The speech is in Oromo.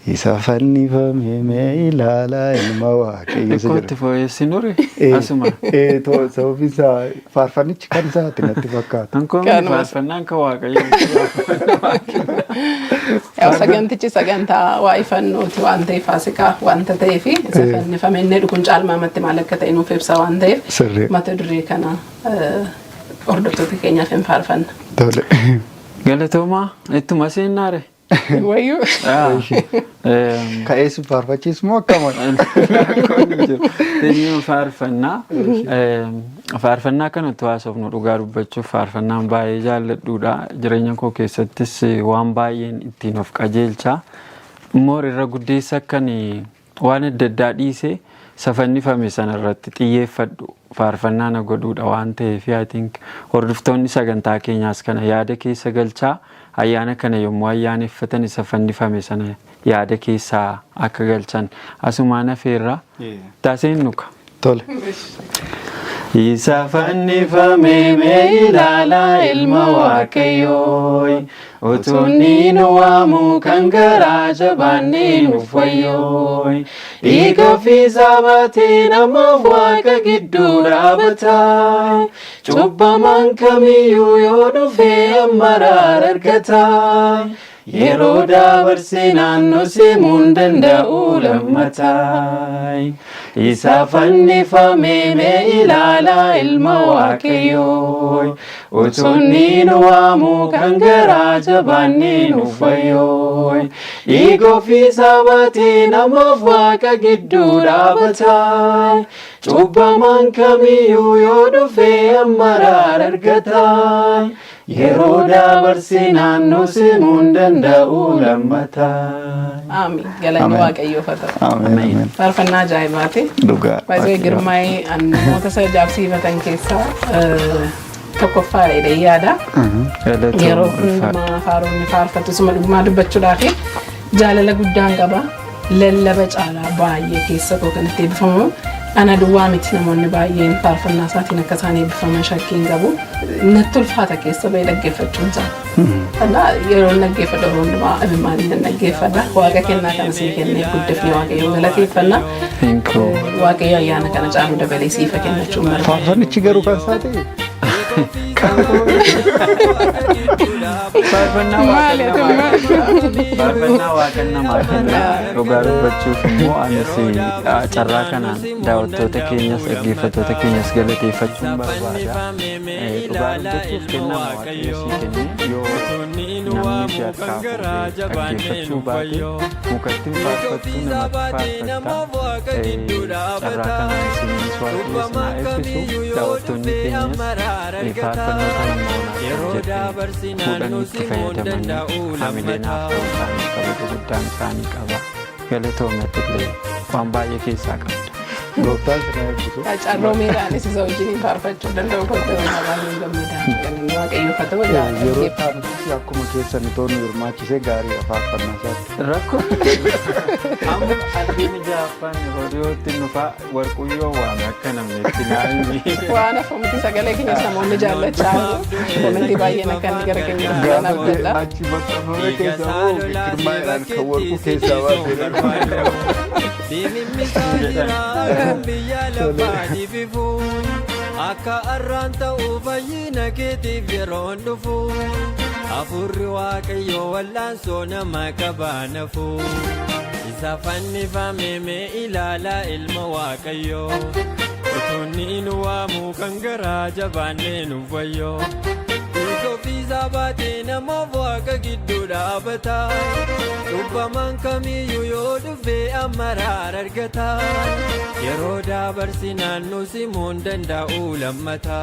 Isa fannifame mee ilaalaa ilma Waaqayyo isa Xiqqoo itti jedhu. fooyyessinure asuma. Sababiin isaa faarfannichi kan isaati natti fakkaata. Kan Kanuma. Faarfannaan kan Waaqayyo. Yaa, sagantichi sagantaa waa'ee fannooti waan ta'eef, Faasikaa wanta ta'eef, isa fannifame inni kun caalmaamatti maal akka ta'e nuuf ibsa waan ta'eef, mata duree kana hordoftoota keenyaaf hin faarfanna. Tole. Galatoomaa, ittuma seennaare. Wayyuu. Ka'ees faarfachiis moo akkama? Teenyuma faarfannaa. Faarfannaa kanatti haasofnu, dhugaa dubbachuuf faarfannaan baay'ee jaalladhuudha. Jireenya koo keessattis waan baay'een ittiin of qajeelcha. Immoo irra guddeessa akkan waan adda addaa dhiisee isa fannifame sana irratti xiyyeeffadhu faarfannaa na godhuudha waan ta'eef, I think hordoftoonni sagantaa keenyaas kana yaada keessa galchaa, ayyaana kana yommuu ayyaaneffatan isa fannifame sana yaada keessaa akka galchan asumaan afeerraa taaseen nuka. Tole. Isa fannifame mee ilaalaa ilma Waaqayyoo, utuu inni nu waamu kan garaa jabaannee nuuf wayyoo. Dhiiga ofiisaa baatee namaaf Waaqa gidduu dhaabata. Cubbamaan kamiyyuu yoo dhufee amma araara argata. Yeroo dabarsee naannoo simuun danda'u lammataa. Isa fannifame mee ilaalaa ilma Waaqayyoo. Utuu inni nu waamu kan garaa jabaannee nuuf wayyoo. Dhiiga ofiisaa baatee namaaf Waaqa gidduu dhaabata. Cubbamaan kamiyyuu yoo dhufee amma araara argata. Yeroo dabarsee naannoo simuun danda'u lammataa. Amiin. Galanni Ameen. Waaqayyoof haa ta'u. Ameen. Ameen. Faarfannaa ajaa'ibaati. Dhugaa. Baay'ee Girmaa'ee an namoota isa ajaa'ibsiifatan keessaa tokkoffaadha jedhee yaada. Yeroo hundumaa faaruun faarfatu suma dhugumaa dubbachuudhaaf jaalala guddaan qaba. Lallaba caalaa baay'ee keessa koo kan itti eebbifamu. Ana duwwaa miti, namoonni baay'een faarfannaa isaatiin akka isaan eebbifaman shakkii hin qabu. Natti ulfaata keessa bahee dhaggeeffachuun isaa. Kanaaf yeroo dhaggeeffadhu yeroo hundumaa imimmaan nan dhaggeeffadha. Waaqa kennaa kana sii kennee guddifnee Waaqayyoon galateeffanna. Thank you. Waaqayyo ayyaana kana caalu dabalee siifa kennachuun barbaada. Faarfannichi garuu kan isaa ta'e. Faarfannaa Maali ati Waaqa namaa, faarfannaa Waaqa namaa kenna. Dhugaa dubbachuuf immoo anis carraa kanaan daawwattoota keenyas dhaggeeffattoota keenyas galateeffachuun barbaada. Dhugaa dubbachuuf kennaa Waaqayyo sii kenne yoo namni si harkaa fuudhee dhaggeeffachuu baate mukatti hin faarfattu, namatti faarfatta. Carraa kanaan isinis Waaqayyo isin haa eebbisu. Daawwattoonni keenyas faarfannoota namoota jedhee fuudhanii itti fayyadamanii hamilee naaf ta'uu isaanii kabaja guddaan isaanii qaba. Galatoomatti illee waan baay'ee keessaa qabda. Gooftaan si haa eebbisu. Carroomeedhaanis isa wajjiniin faarfachuu danda'u kootti baay'een gammada. Galanni Waaqayyoof haa ta'u. Yeroo taanutti akkuma keessan itoo nu hirmaachisee gaariidha faarfannaa isaatti. Rakkoo amma albiin jaaffaan yeroo dhiyootti nufaa warquyyoo waame akka namni itti naanni. Waan hafu miti, sagalee keenyas namoonni jaallachaa jiru. Komentii baay'een akka inni gara keenya dhufan Gaafa abdadha. achi maxxanfame keessaa moo Girmaa'eedhaan kan warquu keessaa baasee. Biyya lafaatiif akka arraan ta'uu fayyina keetiif yeroon dhufu, hafuurri Waaqayyoo wal'aansoo nama qabaanafu. Isa fannifame mee ilaalaa ilma Waaqayyoo, utuunni nu waamu kan garaa jabaannee nuuf wayyoo. Dhiiga ofiisaa baatee namaaf Waaqa gidduu dhaabata. Cubbamaan kamiyyuu yoo dhufee amma araara argata. Yeroo dabarsi naannoo simuun danda'u lammata.